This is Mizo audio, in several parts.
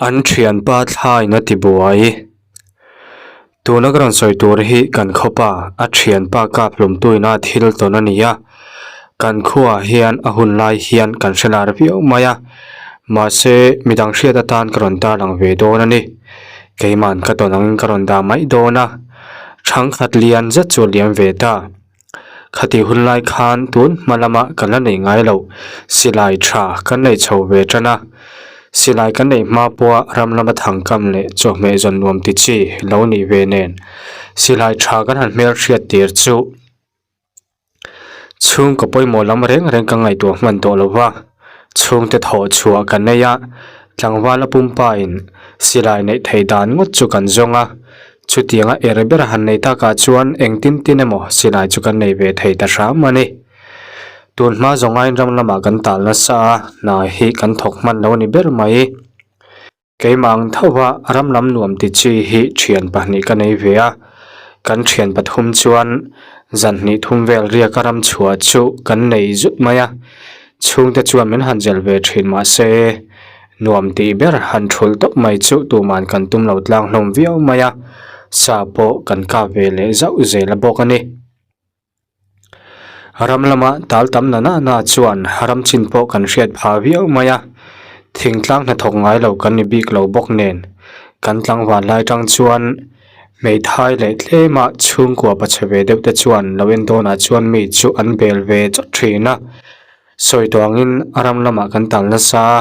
An thianpa thlain a ti buai. Tuna ka rawn sawi tur hi kan khawpa a thianpa kap hlumtuina thil tawn a ni a. Kan khuaah hian a hun lai hian kan hre lar viau mai a. Mahse, midang hriat atan ka rawn tarlang ve dawn a ni. Keiman ka tawn angin ka rawn dah mai dawn a. Thangkhat lian zet chu a liam ve ta. Khati hun lai khan tun hma lama kan la neih ngai loh silai tha kan nei chho ve tan a. Silai kan neih hma pawha ram lama thangkam leh chawhmeh zawn nuam ti chi lo nih ve nen silai tha kan han hmelhriat tir chu chhungkaw pawimawh lam reng reng ka ngaihtuah hman tawh lo va. Chhungte thawh chhuah kan nei a, tlangval a pumpa in silai neih theih dan ngawt chu kan zawng a. Chutianga er ber han nei takah chuan engtin tin emaw silai chu kan nei ve thei ta hram a ni. Tun hma zawngain ram lamah kan tal nasa a, hna hi kan thawk hman lo a ni ber mai. Keimah ang tho va ram lam nuam ti chi hi thian pahnih ka nei ve a, kan thian pathum chuan zan hnih thum vel riaka ram chhuah chu kan nei zut mai a. Chhungte chuan min han zel ve thin mahse nuam tih ber han thul tawp mai chu tuman kan tum lo tlang hlawm viau mai a, sa pawh kan kap ve leh zauh zel a bawk a ni. Ram lama tal tam na na na chuan ram chin pawh kan hriat phah viau mai a, thingtlang hnathawk ngai lo kan ni bik lo bawk nen kan tlangval lai tang chuan hmeithai leh tlema chhungkua pachhe ve deuh te chuan lo en dawnah chuan mi chu an bel ve chawt thin a, sawi tawh angin a ram lamah kan tal nasa a,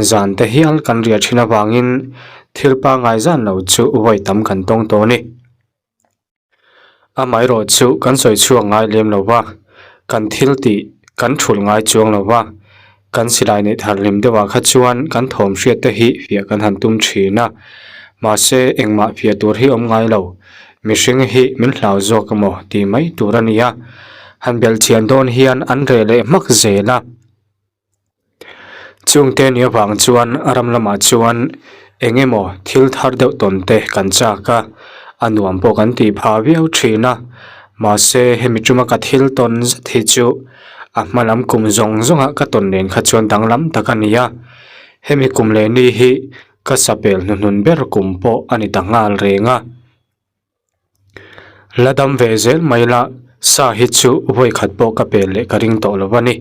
zan te hial kan riah thin avangin thil pangngai zan lo chu vawi tam kan tawng tawh a ni. Amaherawh chu kan sawi chhuak ngai lem lo va, kan thil tih kan thulh ngai chuang lo va, kan silai neih thar hlim deuhah kha chuan kan thawm hriat te hi fiah kan han tum thin a, mahse engmah fiah tur hi awm ngai lo, mihring hi min hlau zawk emaw tih mai tur a ni a, han belhchian dawn hian an reh leh hmak zel a. Chungte ni avang chuan ram lamah chuan eng emaw thil thar deuh tawn te kan chak a, a nuam pawh kan tih phah viau thin a. Mahse hemi tuma ka thil tawn zet hi chu a hma lam kum zawng zawnga ka tawn nen kha chuan danglam tak a ni a. Hemi kum leh ni hi ka sapel hnuhnun ber kum pawh a ni ta nghal reng a. La dam ve zel mai la, sa hi chu vawi khat pawh ka pel leh ka ring tawh lo a ni.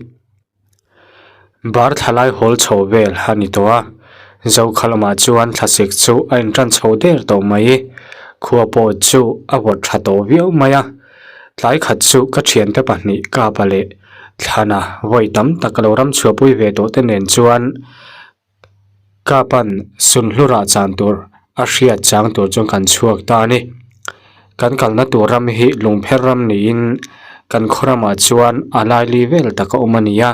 Bar thlalai hawl chho vel a ni tawh a, Zokha lamah chuan thlasik chu a intan chho der tawh mai. Khua pawh chu a vawt tha tawh viau mai a, tlai khat chu ka thiante pahnih Kapa leh Thlana vawi tam tak lo ram chhuahpui ve tawh te nen chuan Kapan sunhlurah chan tur a hriat chang tur chuan kan chhuak ta a ni. Kan kalna tur ram hi lungpher ram niin kan khaw ramah chuan a laili vel tak a awm a ni a,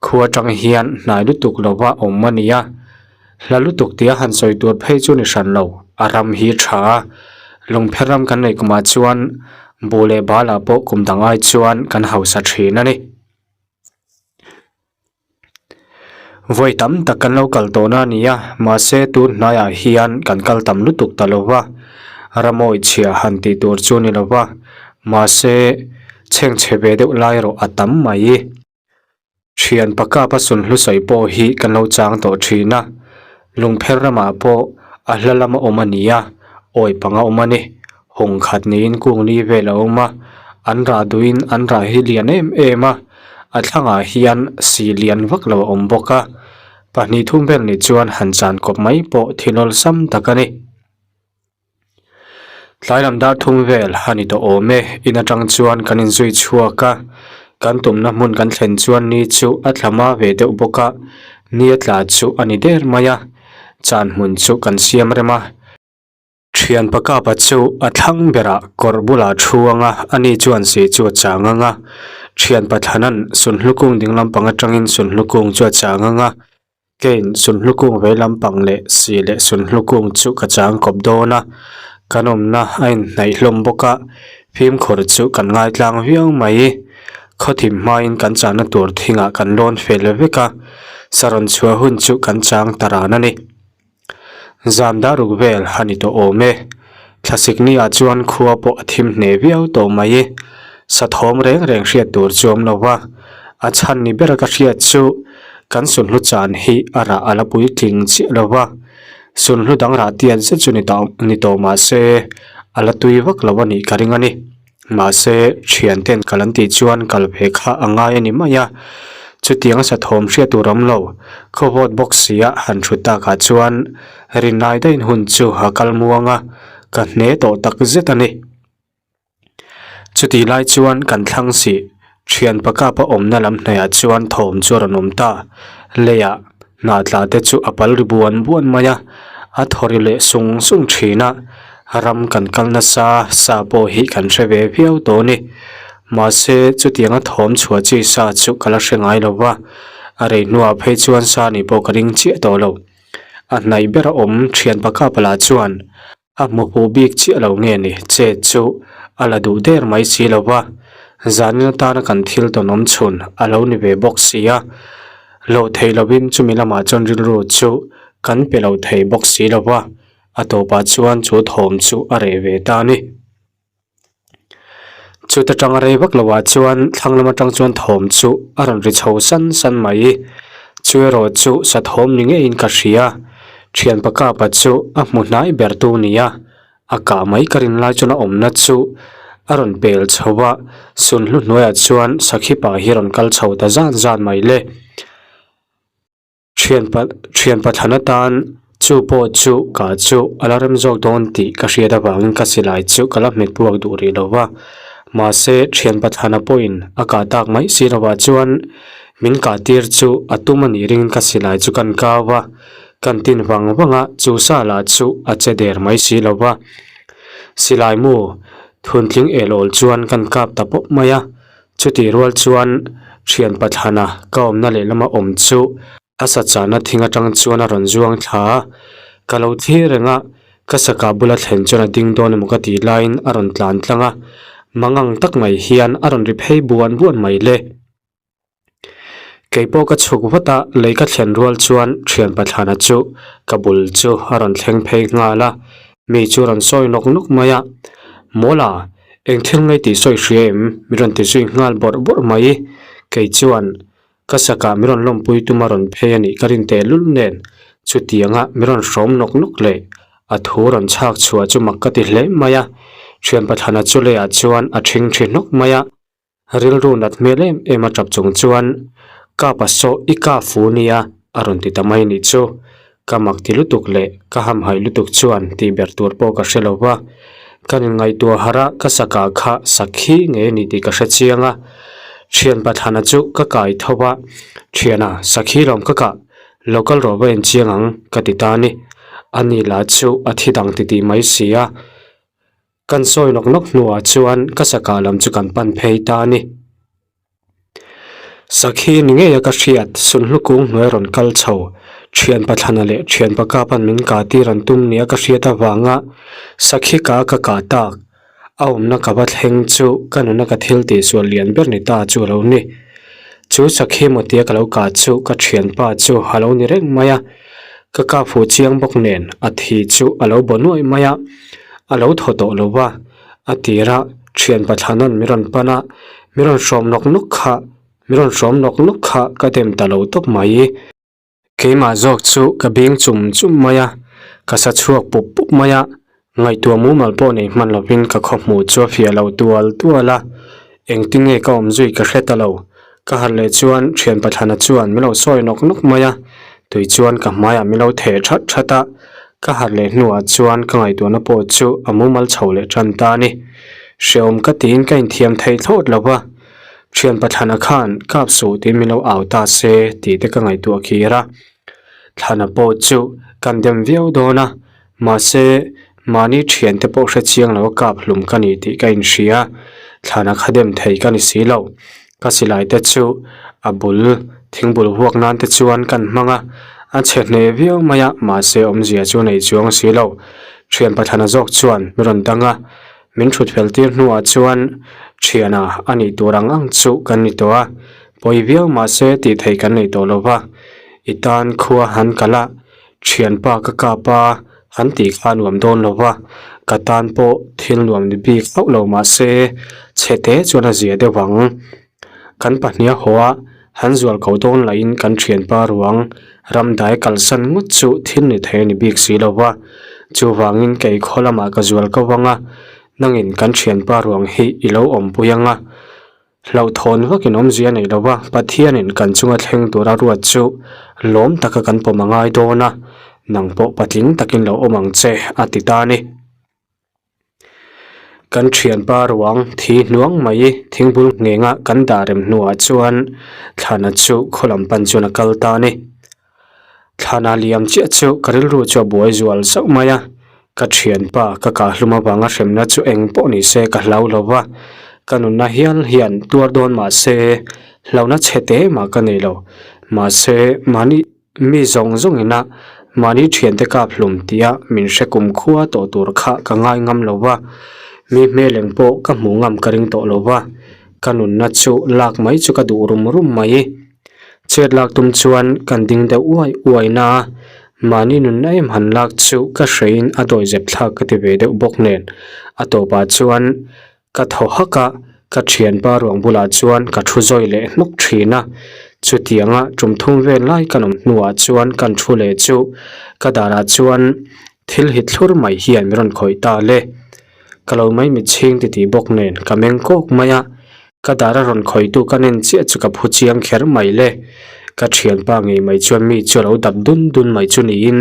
khua atang hian hnai lutuk lova awm a ni a, hla lutuk tia han sawi tur phei chu ni hran lo, a ram hi tha a, lungpher ram kan neih kumah chuan buh leh balah pawh kum dang ai chuan kan hausa thin a ni. Vawi tam tak kan lo kal tawhna a ni a, mahse tun hnaiah hian kan kal tam lutuk ta lo va, ramawi chhia han tih tur chu a ni lo va, mahse chhengchhe ve deuh lai erawh a tam mai. Thian pakapa sunhlu sawi pawh hi kan lo chang tawh thin a, lungpher ramah pawh a hla lama awm a ni a, awi panga awm a ni. Hawng khat niin kung li vel a awm a, an rah duhin an rah hi lian em em a, a thlangah hian si lian vak lo a awm bawk a, pahnih thum vel nih chuan han chan kawp mai pawh thil awlsam tak a ni. Tlai lam dar thum vel a ni tawh awm e, in atang chuan kan inzui chhuak a, kan tumna hmun kan thlen chuan ni chu a tla hma ve deuh bawk a, ni a tla chu a ni der mai a, chan hmun chu kan siam rem a. Thian pakapa chu a thlang berah kawr bulah thu ang a, ani chuan si chu a chang ang a. Thian Pathlana'n Sunhlu kung ding lampang atangin Sunhlu kung chu a chang ang a. Keiin Sunhlu kung vei lampang leh si leh Sunhlu kung chu ka chang kawp dawn a. Kan awmna a inhnaih hlawm bawk a, fimkhur chu kan ngaitlang viau mai. Khawthim hmain kan chahna tur thingah kan lawn fel vek a, sarawn chhuah hun chu kan chang ta ran a ni. Zan dar ruk vel a ni tawh awm e. Thlasik ni ah chuan khua pawh a thim hneh viau tawh mai. Sathawm reng reng hriat tur chu awm lo va, a chhan ni bera ka hriat chu kan sunhlu chan hi a rah a la puitling chiah lo va. Sunhlu dang rah tiat zet chu ni tawh ni tawh mahse a la tui vak lo a nih ka ring a ni. Mahse thian ten kal an tih chuan kal ve kha a ngai a ni mai a. Chutiang a sathawm hriat tur awm lo, khawvawt bawk sia han thut takah chuan rinai daihin hun chu a kal muang a, ka hne tawh tak zet a ni. Chutih lai chuan kan thlang sih thian pakapa awmna lam hnaihah chuan thawm chu a rawn awm ta. Leiah hnah tla te chu a pal ri buan buan mai a, a thaw ri leh sung sung thin a. Ram kan kal nasa sa pawh hi kan hre ve viau tawh a ni. Mahse chutianga thawm chhuah chi sa chu ka la hre ngai lo va, a rei hnuah phei chuan sa nih pawh ka ring chiah tawh lo. A hnaih ber a awm thian pakapa lah chuan. A hmu huh bik chiah lo nge ni che chu a la duh der mai si lo va, zanin atana kan thil tawn awm chhun a lo ni ve bawk si a, loh theih lovin chumi lamah chuan rilru chu kan pe lo thei bawk si lo va, a tawpah chuan chu thawm chu a reh ve ta a ni. Chuta tang rei vak lo ah chuan thlang lam atang chuan thawm chu a rawn ri chho san san mai. Chu erawh chu sa thawm ni ngeiin ka hria. Thian pakapa chu a hmu hnai ber tu nia. A kah mai ka rin lai chuan a awmna chu a rawn pel chho a, sunhlu hnuaiah chuan sakhi pa hi a rawn kal chho ta zan zan mai le. Thian pa thian pathlan atan chu pawh chu ka chu a la rem zawk dawn tih ka hriat avangin ka silai chu ka la hmet buak duh rih lo va. Mahse thian pathlana pawhin a kah tak mai si lovah chuan min kah tir chu a tum a nih ringin ka silai chu kan kau a, kan tin vang vang a, chu sa lah chu a che der mai si lo va. Silai mu thuntling el awl chuan kan kap ta pawp mai a. Chutih rual chuan thian pathlana ka awmna lehlama awm chu a sa chahna thing atang chuan a rawn zuang thla a, ka lo thlir reng a, ka sakah bula thlen chuan a ding dawn emaw ka tih laiin a rawn tlan tlang a, mangang tak mai hian a rawn ri phei buan buan mai le. Kei pawh ka chhuk vat a, lei ka thlen rual chuan thian pathlana chu ka bul chu a rawn thleng phei nghal a, mi chu a rawn sawi nawk nawk mai a, Mawla, eng thil ngei tih sawi hria em? min rawn ti zui nghal bawrh bawrh mai. Kei chuan ka sakah min rawn lawmpui tum a rawn phei a nih ka rin tehlul nen chutianga min rawn hrawm nawk nawk leh a thu rawn chhak chhuah chu mak ka ti hle mai a, thian pathlana chu leiah chuan a ṭhing ṭhi hnawk mai a. Rilru nat hmel em em a tap chung chuan Ka pa saw i ka fu nia a rawn ti ta mai nih chu. Ka mak ti lutuk leh ka hamhaih lutuk chuan tih ber tur pawh ka hre lo va. Kan inngaihtuah harh a ka sakah kha sakhi ngei a ni tih ka hre chiang a. Thian Pathlana chu ka kai tho va, Thiana, sakhi lawm ka kah, lo kal rawh va enchiang ang ka ti ta a ni. Ani lah chu a thi dang titih mai si a. Kan sawi nawk nawk hnuah chuan ka sakah lam chu kan pan phei ta a ni. Sakhi ni ngeia ka hriat sunhlu kung hnuai rawn kal chho, thian pathlana leh thian pakapan min kah tir an tum nia ka hriat avanga sakhi ka ka kah tak a awmna ka va thleng chu ka nuna ka thil tihsual lian ber ni ta chu a lo ni. Chu sakhi maw tia ka lo kah chu ka thianpa chu a lo ni reng mai a. Ka kap fuh chiang bawk nen a thi chu a lo baw nuaih mai a, a lo thaw tawh lo va, a tir a, thian pathlana'n min rawn pan a, min rawn hrawm nawk nawk kha, min rawn hrawm nawk nawk kha ka dem ta lo tawp mai. Keimah zawk chu ka bing chum chum mai a, ka sa chhuak pup pup mai a, Ngaihtuah mumal pawh nei hman lovin ka khaw hmuh chu a fiah lo tual tual a, engtin nge ka awm zui ka hre ta lo. Ka harh leh chuan thian pathlana chuan min lo sawi nawk nawk mai a, tui chuan ka hmaiah min lo theh that that a, ka harh leh hnuah chuan ka ngaihtuahna pawh chu a mumal chho leh tan ta a ni. Hrehawm ka tiin ka inthiam thei thlawt lo va, thian pathlana khan kap suh tiin min lo au ta se tih te ka ngaihtuah kir a, thlana pawh chu kan dem viau dawn a. Mahse, mahni thiante pawh hre chiang lo a kap hlum ka ni tih ka inhria, thlana kha dem thei ka ni si lo. Ka silai te chu a bul thingbul huak nan te chuan kan hmang a, a chhe hneh viau mai a, mahse awmzia chu nei chuang si lo. Thian pathlana zawk chuan min rawn dang a, min thut fel tir hnuah chuan thiana a nih tur ang ang chu kan ni tawh a, pawi viau mahse tih theih kan nei tawh lo va, i tan khua han kal a, Thianpa ka kap a, an tih kha a nuam dawn lo va, ka tan pawh thil nuam ni bik hauh lo mah se chhe te chuan a zia deuh ang. Kan pahnih a haw a, Han zual ko dawn lahin kan thianpa ruang ramdai kalsan ngawt chu thil ni thei a ni bik si lo va. Chuvangin kei khaw lamah ka zual ko vang a, nangin kan thianpa ruang hi i lo awmpui ang a. Hlauhthawn vakin awmzia nei lo va, Pathianin kan chunga thleng tura ruat chu lawm taka kan pawm a ngai dawn a, nang pawh patling takin lo awm ang che, a ti ta a ni. Kan thianpa ruang thi hnuang mai thingbul nghenga kan dah rem hnuah chuan thlana chu khaw lam pan chuan a kal ta a ni. Thlana liam chiah chu ka rilru chu a buai zual sauh mai a, ka thianpa ka kahhlum avanga hremna chu eng pawh ni se ka hlau lo va, ka nunna hial hian tuar dawn mah se hlauhna chhe te mah ka nei lo. Mahse mahni mi zawng zawng ina mahni thiante kap hlum tia min hre kum khua tawh tur kha ka ngai ngam lo va, mi hmel eng pawh ka hmuh ngam ka ring tawh lo va, ka nunna chu lak mai chu ka duh rum rum mai. Chet lak tum chuan kan ding deuh uai uai na a, mahni nunna em han lak chu ka hreiin a dawihzep thlak ka ti ve deuh bawk nen. A tawpah chuan ka thaw hak a, ka thianpa ruang bulah chuan ka thu zawi leh hnawk thin a. Chutianga tum thum vel lai kan awm hnuah chuan kan thu leh chu ka darah chuan thil hit thlur mai hian min rawn khawih ta le. Ka lo mai mitchhing titih bawk nen ka meng kawk mai a. Ka dar a rawn khawitu ka nen chiah chu ka phu chiang kher mai le. Ka thianpa ngei mai chuan mi chu a lo dap dun dun mai chu niin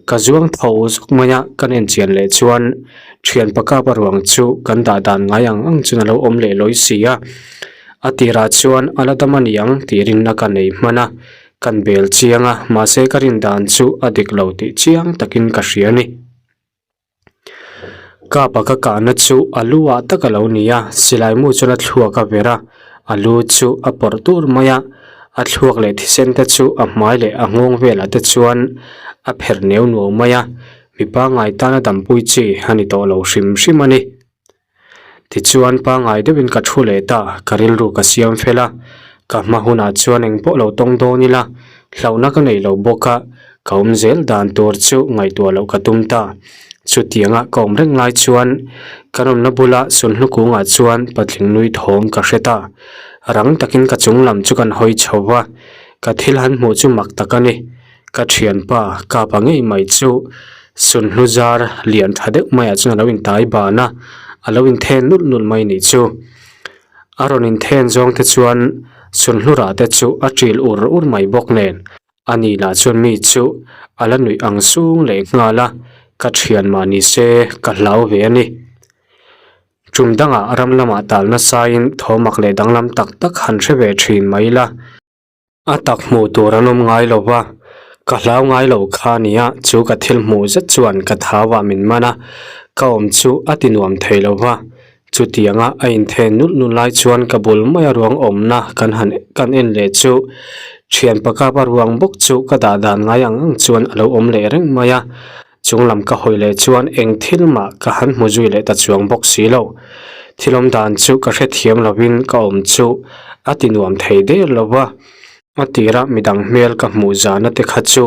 ka zuang tho zawk mai a, ka nen chian leh chuan thianpa kap a ruang chu kan dah dan ngai ang ang chuan a lo awm leh lawi si a. A tirah chuan a la dam a niang tih rinna ka nei hman a, kan bel chiang a, mahse ka rin dan chu a dik lo tih chiang takin ka hria a ni. Kapa ka kahna chu a lu ah tak a lo ni a, silai mu chuan a thluak a ver a, a lu chu a pawrh tur mai a, a thluak leh thisen te chu a hmai leh a nghawng velah te chuan a pherh neu nuau mai a, mi pangngai tana dampui chi a ni tawh lo hrim hrim a ni. Tichuan pangngai deuhin ka thu leh ta, ka rilru ka siam fel a, ka hma hunah chuan engpawh lo tawng dawn ila, hlauhna ka nei lo bawk a, ka awm zel dan tur chu ngaihtuah loh ka tum ta. Chutianga ka awm reng lai chuan kan awmna bula sunhlu kungah chuan patling nui thawm ka hre ta. Rang takin ka chung lam chu kan hawi chho va, ka thil han hmuh chu mak tak a ni. Ka thianpa kapa ngei mai chu sunhlu zar lian tha deuh maiah chuan a lo intai ban a, a lo inthen nulh nulh mai nih chu. A rawn inthen zawng te chuan sunhlu rah te chu a ṭil ur ur mai bawk nen a ni lah chuan mi chu a la nuih ang sung leh nghal a, ka thian mah ni se ka hlau ve a ni. Tum dangah ram lamah tal nasain thawmak leh danglam tak tak han hre ve thin mai la. A tak hmuh tur an awm ngai lo va, ka hlau ngai lo kha nia chu ka thil hmuh zet chuan ka thau ah min man a, ka awm chu a ti nuam thei lo va. Chutianga a inthen nulh nulh lai chuan ka bul mai a ruang awmna kan han kan en leh chu thian pakap a ruang bawk chu ka dah dan ngai ang ang chuan a lo awm leh reng mai a. Chung lam ka hawi leh chuan eng thil mah ka han hmu zui leh ta chuang bawk si lo. Thil awm dan chu ka hrethiam lovin ka awm chu a ti nuam thei der lo va. A tira midang hmel ka hmuh zana te kha chu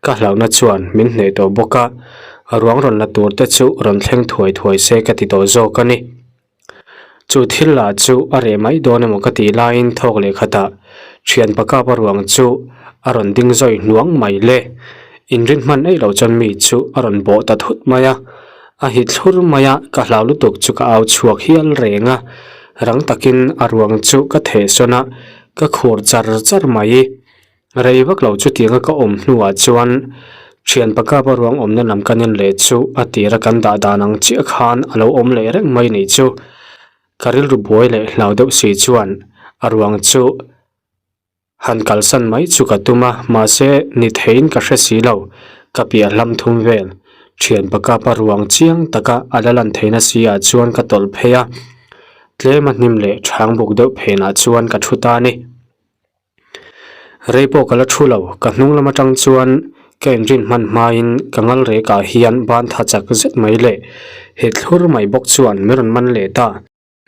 ka hlauhna chuan min hneh tawh bawk a, ruang rawn la tur te chu rawn thleng thuai thuai se ka ti tawh zawk a ni. Chu thil lah chu a reh mai dawn emaw ka tih laiin thawk leh khatah thian pakap a ruang chu a rawn ding zawi hnuang mai le. Inrin hman eih loh chuan mi chu a rawn bawh ta thut mai a, a hit thlur mai a, ka hlau lutuk chu ka au chhuak hial reng a, rang takin a ruang chu ka theh sawn a, ka khur char char mai. Rei vak lo chutianga ka awm hnuah chuan thian pakapa ruang awmna lam kan en leh chu a tira kan dah dan ang chiah khan a lo awm leh reng mai nih chu. Ka rilru buai leh hlau deuh si chuan a ruang chu han kalsan mai chu ka tum a, mahse ni theiin ka hre si lo, ka piah hlam thum vel. Thian pakapa ruang chiang taka a la lan theihna si ah chuan ka tawlh phei a, tlem a hnim leh chhang buk deuh phenah chuan ka thu ta a ni. Rei pawh ka la thu lo, ka hnung lam atang chuan ka inrin hman hmain ka ngal rekah hian ban tha chak zet mai leh he thlur mai bawk chuan min rawn man leh ta.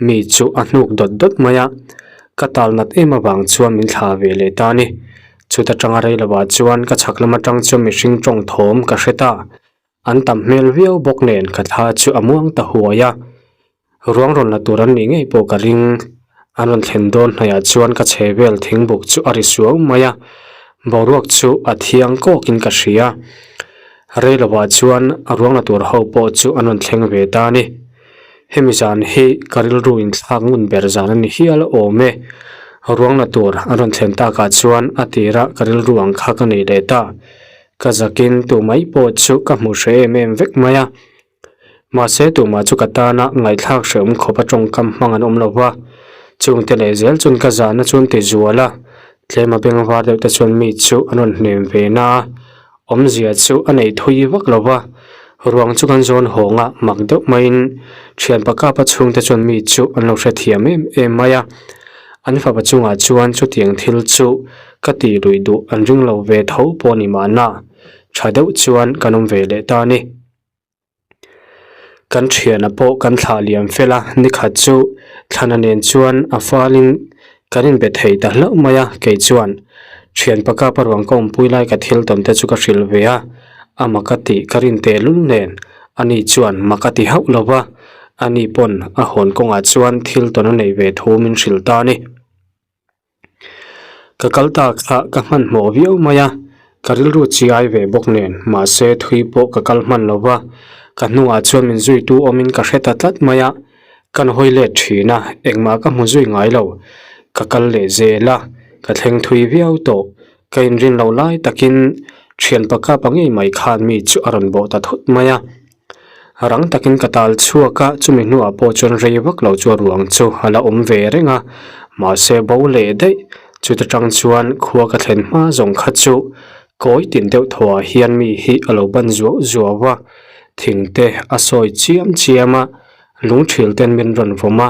Mi chu a hnuk dawt dawt mai a, ka tal nat em avang chuan min thla ve leh ta a ni. Chuta tanga rei lovah chuan ka chhak lam atang chuan mihring tawng thawm ka hre ta. An tam hmel viau bawk nen ka thla chu a muang ta huai a, ruang rawn la tur an nih ngei pawh ka ring. An rawn thlen dawn hnaihah chuan ka chhe vel thingbuk chu a ri suau mai a, boruak chu a thiang kawkin ka hria. Rei lovah chuan a ruang la tur ho pawh chu an rawn thleng ve ta a ni. Hemi zan hi ka rilru inthlak ngun ber zan a ni hial awm e. Ruang la tur an rawn thlen takah chuan a tira ka rilru ang kha ka nei leh ta. Ka zakin tu mai pawh chu ka hmu hreh em em vek mai a. Mahse tumah chu ka tana ngaihthlak hrehawm khawp a tawngkam hmang an awm lo va, chungte leh zel chuan ka zahna chu an ti zual a, tlem a beng var deuh te chuan mi chu an rawn hnem ve na a, awmzia chu a nei thui vak lo va, ruang chu kan zawn hawng a mak deuh maiin thianpa kapa chhungte chuan mi chu an lo hrethiam em em mai a, an fapa chungah chuan chutiang thil chu ka tih luih duh an ring lo ve tho pawh ni mahna tha deuh chuan kan awm ve leh ta a ni. Kan thiana pawh kan thlah liam fel a, nikhat chu Thlana nen chuan a falin kan inbe thei ta hlauh mai a, kei chuan thian pakapa ruang ka awmpui lai ka thil tawn te chu ka hrilh ve a, a mak a tih ka rin tehlul nen ani chuan mak a ti hauh lo va, ani pawn a hawn kawngah chuan thil tawn a nei ve thu min hrilh ta a ni. Ka kal ta kha ka hmanhmawh viau mai a, ka rilru chi ai ve bawk nen mahse thui pawh ka kal hman lo va, ka hnungah chuan min zuitu awmin ka hre ta tlat mai a, kan hawi let thin a, engmah ka hmu zui ngai lo, ka kal leh zel a, ka thleng thui viau tawh, ka inrin loh lai takin thianpa kapa ngei mai khan mi chu a rawn bawh ta thut mai a. Rang takin ka tal chhuak a, chumi hnuah pawh chuan rei vak lo chu a ruang chu a la awm ve reng a, mahse bo leh daih chuta tang chuan khua ka thlen hma zawng kha chu kawi tin deuh thawhah hian mi hi a lo ban zuau zuau a, thing te a sawi chiam chiam a, lungthil ten min rawn vawm a,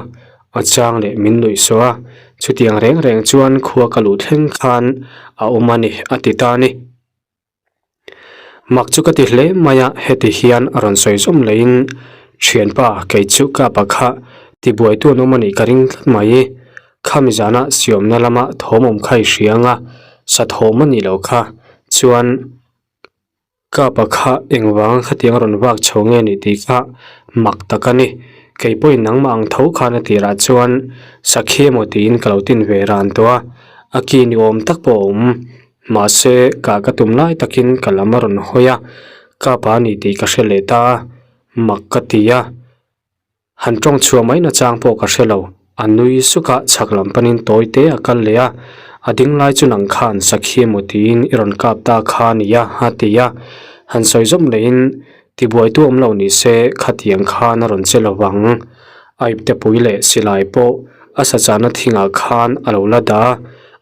a chang leh min nuih sawh a, chutiang reng reng chuan khua ka luh thleng khan a awm a ni a ti ta a ni. Mak chu ka ti hle mai a, heti hian a rawn sawi zawm leiin thianpa kei chu ka pa kha tibuaitu an awm a nih ka ring tlat mai. Khami zana siamna lama thawm awm kha i hria ang a, sa thawm a nih loh kha chuan ka pa kha engvanga khatiang a rawn vak chho nge nih tih kha mak tak a ni. Kei pawhin nangmah ang tho khan a tirah chuan sakhi emaw tiin ka lo tin ve ran tawh a, a ki ni awm tak pawh a awm. Mahse, kah ka tum lai takin ka lam a rawn hawi a, ka pa a ni tih ka hre leh ta a, mak ka ti a. Han tawng chhuah mai nachang pawh ka hre lo. A nui suk a, chhak lam panin tawi te a kal leh a, a ding lai chu nang khan sakhi emaw tiin i rawn kap ta kha a nia a ti a. Han sawi zawm lehin, Tibuaitu awm lo ni se khatiang khan a rawn che lo vang. A iptepui leh silai pawh a sachahna thingah khan a lo la dah a,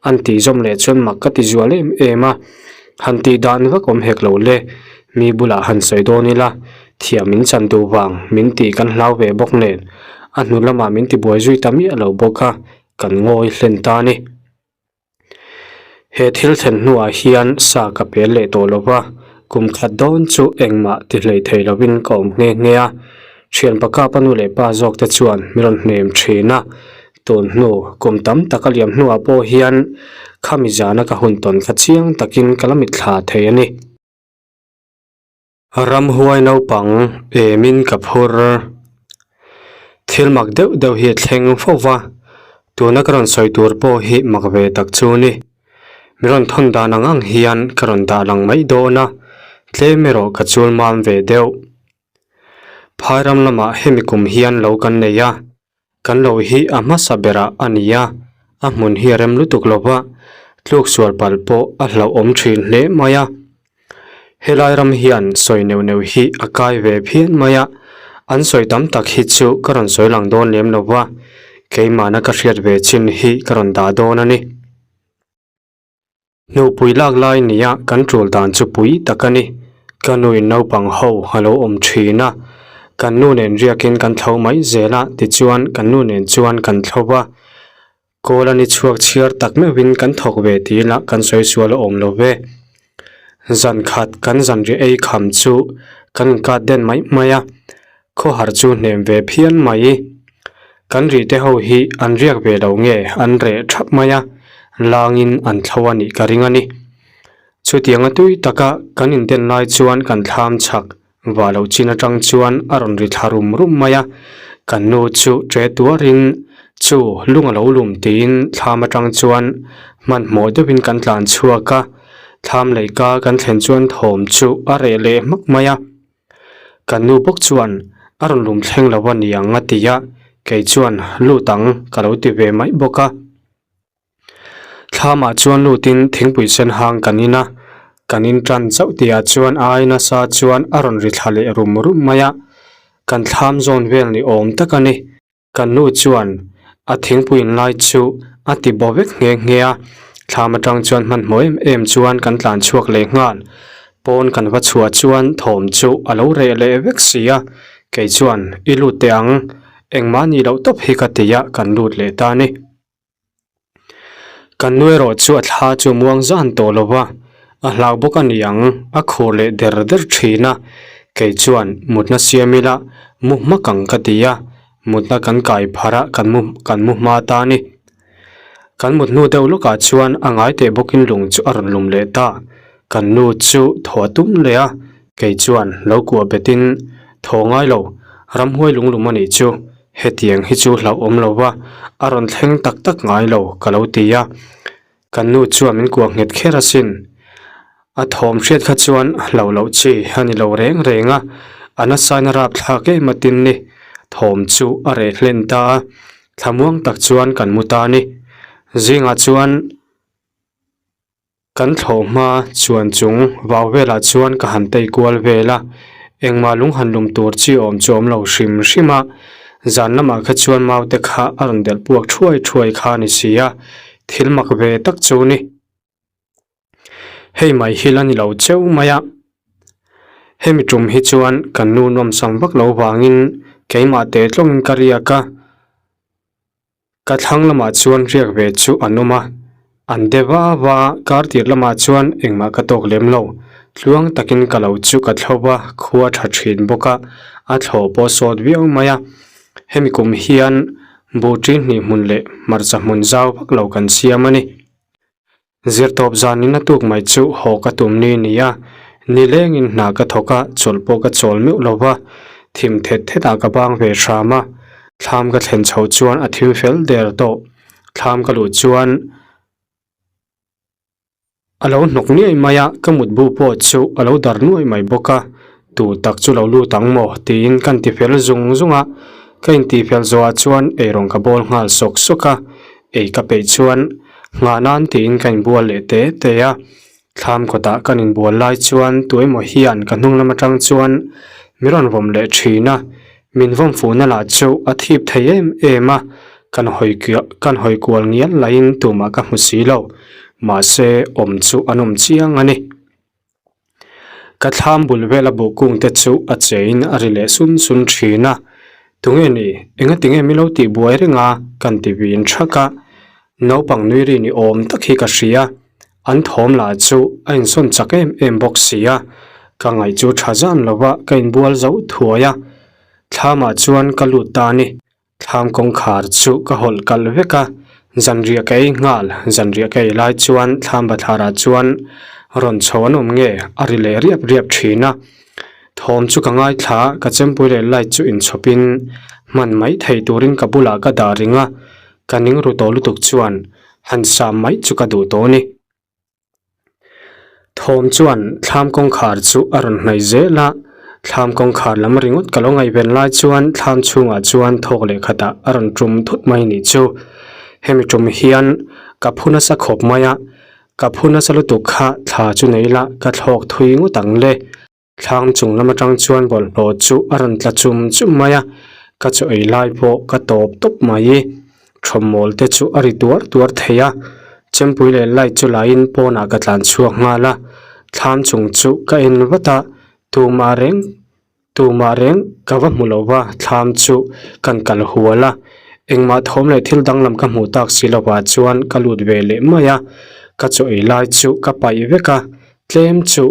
an tih zawm leh chuan mak ka ti zual em em a. Han tih dan vak awm hek lo le, mi bulah han sawi dawn ila, thiam min chan duh vang min tih kan hlau ve bawk nen, a hnu lamah min tibuai zui ta miah lo bawk a, kan ngawi hlen ta a ni. He thil thlen hnuah hian sa ka pel leh tawh lo va, kum khat dawn chu engmah ti hlei thei lovin ka awm nghe nghe a. Thianpa kapa nu leh pa zawk te chuan min rawn hnem thin a, tun hnu kum tam tak a liam hnuah pawh hian khami zana ka hun tawn kha chiang takin ka la mitthla thei a ni. Ramhuai naupang emin ka phur. Thil mak deuh deuh hi a thleng fo va, tuna ka rawn sawi tur pawh hi mak ve tak chu ni. Mi rawn thawn dan ang ang hian ka rawn dah lang mai dawn a, tlem erawh ka chul mam ve deuh. Phairam lamah hemi kum hian lo kan nei a, Kan lo hi a hmasa berah a ni a, a hmun hi a rem lutuk lo va, tluk sual palh pawh a hlauhawm thin hle mai a. Helai ram hian sawi neuh neuh hi a kai ve phian mai a, an sawi tam tak hi chu ka rawn sawi lang dawn lem lo va, keimahna ka hriat ve chin hi ka rawn dah dawn a ni. Hnupui lak lai nia kan tul dan chu pui tak a ni. Ka nuin naupang ho a lo awm thin a, kan nu nen riakin kan thlo mai zel a tichuan kan nu nen chuan kan thlo va. Kawl a ni chhuak chhiar tak meuhin kan thawk ve tih lah kan sawi sual a awm lo ve. Zan khat kan zanriah ei kham chu kan inkat den mai mai a, Khawhar chu hnem ve phian mai. Kan ri te ho hi an riak ve lo nge an reh thap mai a, langin an thlo a nih ka ring a ni. Chutianga tui taka kan inten lai chuan kan thlam chhak va lo chin atang chuan a rawn ri thla rum rum mai a, kan nu chu ṭe tuarin. Chu lung a lo lum tiin thlam atang chuan hmanhmawh deuhin kan tlan chhuak a, thlam leihka kan thlen chuan thawm chu a reh leh hmak mai a. Kan nu bawk chuan a rawn lum thleng lo a niang a ti a, kei chuan lut ang ka lo ti ve mai bawk a. Thlamah chuan lutin thingpui sen hang kan in a, kan in tan chauh tihah chuan a ai nasa chuan a rawn ri thla leh rum rum mai a, kan thlam zawn vel ni awm tak a ni. Kan nu chuan a thingpui in lai chu a ti baw vek nghe nghe a, thlam atang chuan hmanhmawh em em chuan kan tlan chhuak leh nghal. Pawn kan va chhuah chuan thawm chu a lo reh leh vek si a, kei chuan i lut teh ang, engmah nih loh tawp hi ka ti a kan lut leh ta a ni. Kan nu erawh chu a thla chu muang zan tawh lo va, a hlau bawk a ni ang, a khur leh der der thin a. Kei chuan mutna siam ila mu hmak ang ka ti a, mutna kan kai pharh a kan mu kan mu hma ta a ni. Kan mut hnu deuh lawkah chuan a ngai teh bawkin lung chu a rawn lum leh ta. Kan nu chu thaw a tum leh a, kei chuan lo kuah betin thaw ngai lo, ramhuai lunglum a nih chu. Hetiang hi chu hlauhawm lo va, a rawn thleng tak tak ngai lo ka lo ti a. Kan nu chuan min kuah nghet kher asin. A thawm hriat kha chuan hlauh loh chi a ni lo reng reng a, a nasain a rapthlak em a tin ni. Thawm chu a reh hlen ta a, thlamuang tak chuan kan mu ta a ni. Zingah chuan. Kan thlawh hma chuan chung vau velah chuan ka han tei kual vel a, engmah lung han lum tur chi awm chu awm lo hrim hrim a, zan lamah kha chuan mau te kha a rawn delh puak thuai thuai kha a ni si a, thil mak ve tak chu ni. Hei mai hi la ni lo cheu mai a, hemi tum hi chuan kan nu nawmsam vak lo vangin keimah teh tlawngin ka riak a, Ka thlang lamah chuan riak ve chu an awm a, an de va va a, kar tir lamah chuan engmah ka tawk lem lo. Tluang takin ka lo chu ka thlo va, khua tha thin bawk a, a thlawh pawh sawt viau mai a. Hemi kum hian buh ṭi hnih hmun leh hmarcha hmun zau vak lo kan siam a ni. Zirtawp zanin a tuk mai chu haw ka tum ni ni a, nilengin hna ka thawk a, chawlh pawh ka chawl meuh lo va, thim thet thet ah ka bang ve hram a, thlam ka thlen chhoh chuan a thim fel der tawh, thlam ka luh chuan a lo hnawk nuai mai a, ka mutbu pawh chu a lo dar nuai mai bawk a, tu tak chu lo lut ang maw tiin ka inti fel zung zung a, ka intih fel zawhah chuan eirawng ka bawl nghal sawk sawk a, ei ka peih chuan Nghah nan tiin ka inbual leh te te a, thlam kawtah kan inbual lai chuan tuemaw hian ka hnung lam atang chuan min rawn vawm leh thin a, min vawm fuhna lah chu a thip thei em em a, kan hawi kan hawi kual ngial laiin tumah ka hmu si lo, mahse awm chu an awm chiang a ni. Ka thlam bul vela buhkung te chu a chein a ri leh sun sun thin a, Tunge ni, engati nge min lo tih buai reng a? kan ti vin thak a, naupang nui ri ni awm tak hi ka hria, an thawm lah chu a insawn chak em em bawk si a, ka ngaih chu tha zan lova ka inbual zo thuai a, thlamah chuan ka lut ta a ni. Thlam kawngkhar chu ka hawlh kalh vek a, zanriah ka ei nghal, zanriah ka ei lai chuan thlam bathlarah chuan rawn chho an awm nge a ri leh riap riap thin a, thawm chu ka ngaithla a, ka chempui leh light chu inchhawpin hman mai thei turin ka bulah ka dah ring a, ka ning ru tawh lutuk chuan han sam mai chu ka duh tawh a ni. Thawm chuan thlam kawngkhar chu a rawn hnaih zel a, thlam kawngkhar lam ringawt ka lo ngaihven lai chuan thlam chhungah chuan thawk leh khatah a rawn tum thut mai nih chu. Hemi tum hian ka phu nasa khawp mai a, ka phu nasa lutuk kha thla chu nei ila ka thlawk thui ngawt ang le. Thlang chung lam atang chuan bawlhhlawh chu a rawn tla chum chum mai a, ka chaw ei lai pawh ka tawp tawp mai. Thawmmawl te chu a ri tuar tuar thei a, chempui leh light chu laiin pawnah ka tlan chhuak nghal a, thlam chung chu ka en vat a, tumah reng tumah reng ka va hmu lo va, thlam chu kan kal hual a, engmah thawm leh thil danglam ka hmuh tak si lovah chuan ka lut ve leh mai a, ka chaw ei lai chu ka paih vek a, tlem chu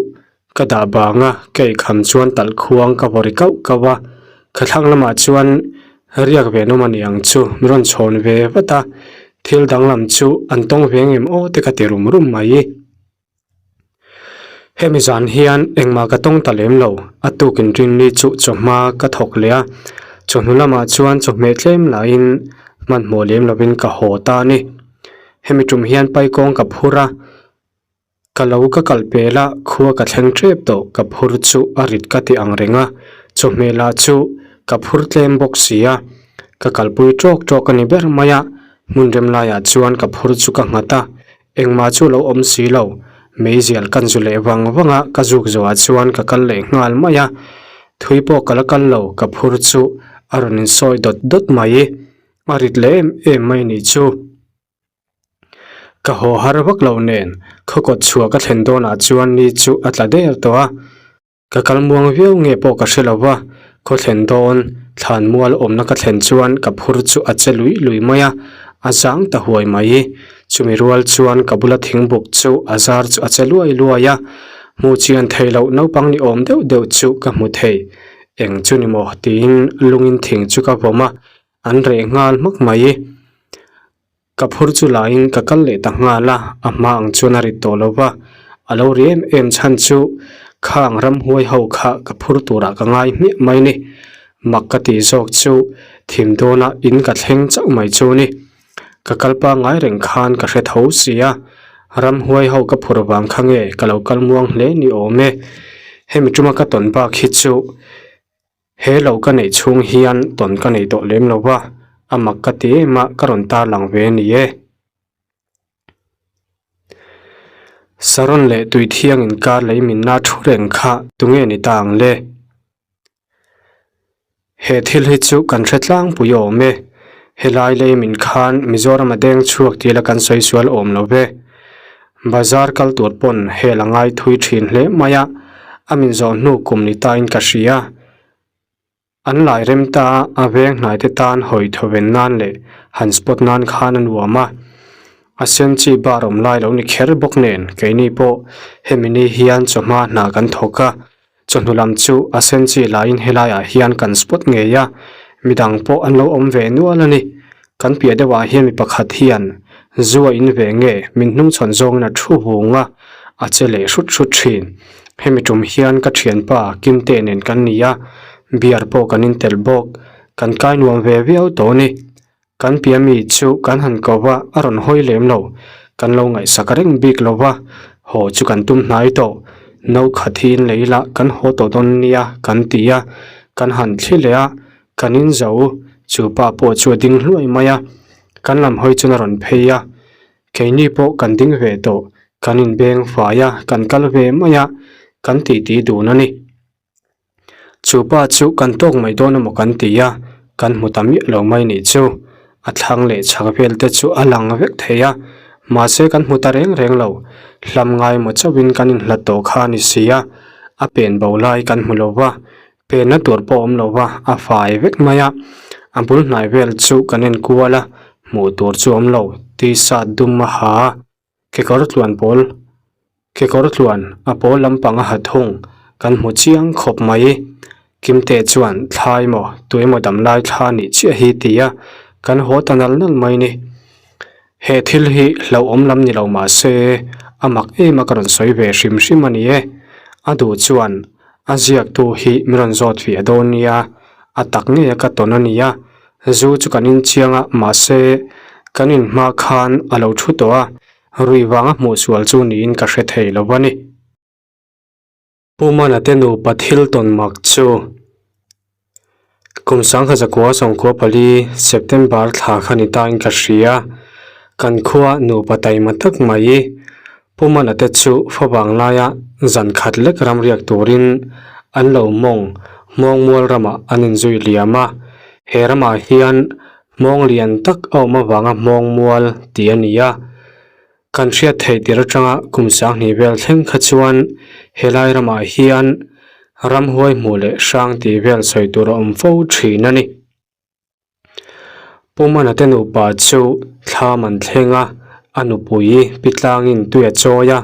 Ka dah bang a, ka eikham chuan talh khuang ka vaw ri kauh kauh a, ka thlang lamah chuan riak ve nawm a ni ang chu min rawn chhawn ve vat a, thil danglam chu an tawng ve ngem aw te ka ti rum rum mai. Hemi zan hian engmah ka tawng ta lem lo, a tukin rinni chu chawhma ka thawk leh a, chawhnu lamah chuan chawhmeh tlem lahin. Hmanhmawh lem lovin ka haw ta a ni. Hemi tum hian paikawng ka phur a, ka lo ka kal pel a, khua ka thleng tep tawh, ka phur chu a rit ka ti ang reng a, chawhmeh lah chu ka phur tlem bawk si a, ka kalpui tawk tawk a ni ber mai a, hmun rem laiah chuan ka phur chu ka nghat a, engmah chu lo awm si lo, meizial kan zu leh vang vang a, ka zuk zawhah chuan ka kal leh nghal mai a, thui pawh ka la kal lo, ka phur chu a rawn insawi dawt dawt mai, a rit leh em em mai nih chu. Ka haw har vak lo nen, khawkawt chhuah ka thlen dawnah chuan ni chu a tla der tawh a. Ka kal muang viau nge pawh ka hre lo va, khaw thlen dawn thlan mual awmna ka thlen chuan ka phur chu a che lui lui mai a, a zang ta huai mai. Chumi rual chuan ka bula thingbuk chu a zar chu a che luai luai a, hmuh chian thei loh naupang ni awm deuh deuh chu ka hmu thei. Eng chu ni maw tiin lungin thing chu ka vawm a, an reh nghal hmak mai. Ka phur chu laiin ka kal leh ta nghal a, a hma ang chuan a rit tawh lo va, a lo ri em em chhan chu khang ramhuai ho kha ka phur turah ka ngai hmiah mai ni. Mak ka tih zawk chu thim dawnah in ka thleng chauh mai chu ni. Ka kal pangngai reng khan ka hre tho si a, ramhuai ho ka phur vang kha nge ka lo kal muang hle ni awm e. Hemi tuma ka tawn bak hi chu He lo ka neih chhung hian tawn ka nei tawh lem lo va, a mak ka ti em a, ka rawn tarlang ve a ni e. Saron leh Tuithiang inkar lei minna thu reng kha tunge ni ta ang le? He thil hi chu kan hre tlangpui awm e. Helai lei min khan Mizoram a deng chhuak tih la kan sawi sual awm lo ve. Bazar kal tur pawn hel a ngai thui thin hle mai a, a min zawh hnu kum ni tain ka hria. An lai rem ta a, a veng hnai te tan hawi thawven nan leh han spot nan khan a nuam a. A sen chi bar awm lai lo ni kher bawk nen keini pawh hemi ni hian chawhma hna kan thawk a, Chawhnu lam chu a sen chi laiin helaiah hian kan spot ngei a, midang pawh an lo awm ve nual a ni. Kan piah deuhah hian mi pakhat hian zu a in ve nge min hnungchhawn zawngin a thu vung a, a che leh hrut hrut thin. Hemi tum hian ka thianpa Kimte nen kan ni a, beer pawh kan in tel bawk, kan kai nuam ve viau tawh a ni. Kan pia mi chu kan han ko va, a rawn hawi lem lo. Kan lo ngaihsak reng bik lo va, haw chu kan tum hnai tawh. No khat hi in lei la, kan haw tawh dawn nia kan ti a, kan han thli leh a, kan in zo. Chu pa pawh chu a ding hluai mai a, kan lam hawi chuan a rawn phei a. Keini pawh kan ding ve tawh, kan inbeng fai a, kan kal ve mai a, kan titi dun a ni. Chu pa chu kan tawk mai dawn emaw kan ti a, kan hmu ta miah lo mai nih chu. A thlang leh chhak vel te chu a lang vek thei a, mahse kan hmu ta reng reng lo. Hlam ngai maw chauhin kan inhlat tawh kha a ni si a, a pen bo lai kan hmu lo va, penna tur pawh awm lo va, a fai vek mai a. A bul hnai vel chu kan en kual a, hmuh tur chu awm lo, t-shirt dum a ha a. Kekawr tluan pawl Kekawr tluan a pawl lampang a ha thung kan hmu chiang khawp mai. Kimte chuan thla emaw tu emaw damlai thla nih chiah hi ti a kan haw ta nal nal mai ni. He thil hi hlauhawm lam ni lo mah se a mak em a ka rawn sawi ve hrim hrim a ni e. A duh chuan a ziaktu hi min rawn zawt fiah dawn nia a tak ngei a ka tawn a nia. Zu chu kan inchiang a, mahse, kan inhma khan a lo thu tawh a, rui vanga hmuh sual chu niin ka hre thei lo a ni. Pu Mana te nupa thil tawn mak chu kum sangkha zakua sawmkua pali September thla kha ni tain ka hria, kan khua nupa taima tak mai Pu Mana te chu favang laia zan khat lek ram riak turin an lo mawng Hmawngmual ramah an inzui liam a, he ramah hian hmawng lian tak a awm avanga Hmawngmual tih a ni a. Kan hriat theih tir atanga kum sanghnih vel thleng kha chuan helai ramah hian ramhuai hmuh leh hrang tih vel sawi tur a awm fo thin a ni. Pu Mana te nupa chu thlam an thleng a, a nupui pi tlangin tui a chawi a,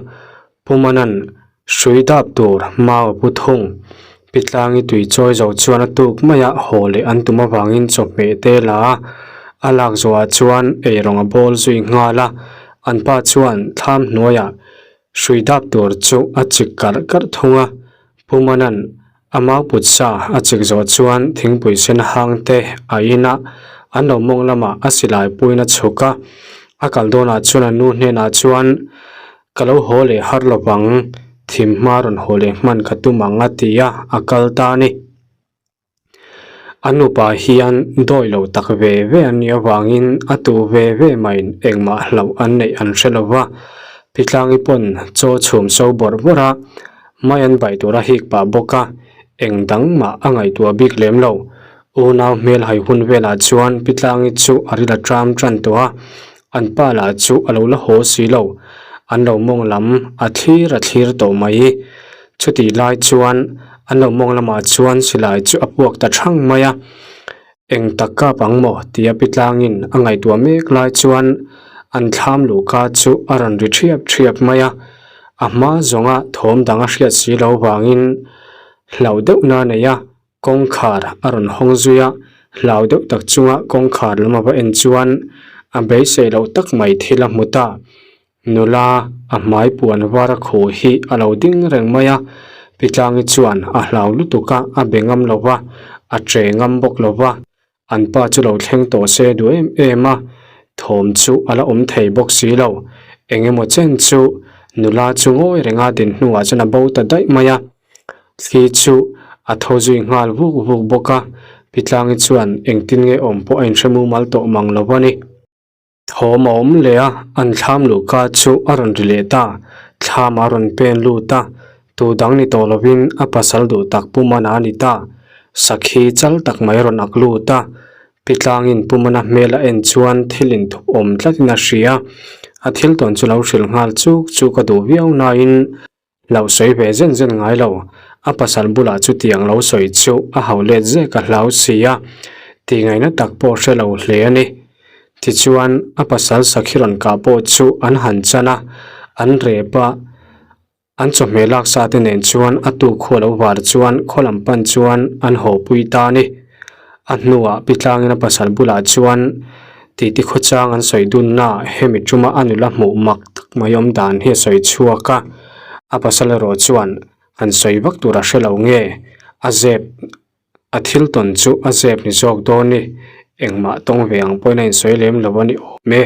Pu Mana'n hrui dap tur mau a pu thung. Pi tlangi tui chawi zo chuan a tuk mai a, haw leh an tum avangin chawhmeh te la a, a lak zawhah chuan eirawng a bawl zui nghal a, an pa chuan thlam hnuaiah hrui dap tur chu a chik karh karh thung a, Pu Mana'n A mau put sa a chik zawh chuan thingpui sen hang te a in a, An lo mawng lamah a silai puiin a chhuk a, a kal dawnah chuan a nu hnenah chuan, Ka lo haw leh har lovang, thim hma rawn haw leh hman ka tum ang a ti a, a kal ta a ni. A nupa hian dawi lo tak ve ve an nih avangin a tu ve ve maiin engmah hlauh an neih an hre lo va, Pitlangi pawn chaw chhum so bawrh bawrh a, mai an baih tur a hik pah bawk a, eng dang mah a ngaihtuah bik lem lo. Unau hmel hai hun velah chuan Pitlangi chu a ril a ṭam ṭan tawh a, an pa lah chu a lo la haw si lo, an lo mawng lam a thlir a thlir tawh mai. Chutih lai chuan an lo mawng lamah chuan silai chu a puak ta thang mai a, eng tak kap ang maw tia pi tlangin a ngaihtuah mek lai chuan an thlam luhka chu a rawn ri thiap thiap mai a, a hma zawnga thawm dang a hriat si lo vangin hlauh deuh na nei a, kawngkhar a rawn hawng zui a, hlau deuh tak chunga kawngkhar lam a va en chuan a beisei loh tak mai thil a hmu ta. Nula a hmai puan var a khuh hi a lo ding reng mai a, Pitlangi chuan a hlau lutuk a, a be ngam lo va, a che ngam bawk lo va, an pa chu lo thleng tawh se duh em em a, thawm chu a la awm thei bawk si lo. Eng emaw chen chu nula chu ngawi renga din hnuah chuan a bo ta daih mai a, thli chu a tho zui nghal vuk vuk bawk a, Pitlangi chuan engtin nge awm pawh a inhre mumal tawh mang lo a ni. Thawm a awm leh a, an thlam luhka chu a rawn ri leh ta. Thlam a rawn pen lut a, tu dang ni tawh lovin a pasal duh tak Pumana a ni ta. Sakhi chal tak mai a rawn ak lut a, Pitlangin Pumana hmel a en chuan thil inthup awm tlatin a hria. A thil tawn chu lo hrilh nghal chuk chuk a duh viau nain, Lo sawi ve zen zen ngai lo, a pasal bulah chutiang lo sawi chu a hau let zek a hlau si a, tihngaihna tak pawh hre lo hle a ni. Tichuan, a pasal sakhi rawn kah pawh chu an han chan a, an rep a, an chawhmeh lak sa te nen chuan a tuk khu a lo var chuan khaw lam pan chuan an haw pui ta a ni. A hnuah Pitlangin a pasal bulah chuan titi khawchang an sawi dunna hemi tuma a nula hmuh mak tak mai awm dan hi a sawi chhuak a, a pasal erawh chuan han sawi vak tur a hre lo nge a zep a thil tawn chu a zep ni zawk dawn ni engmah tawng ve ang pawhin a insawi lem lo a ni awm e.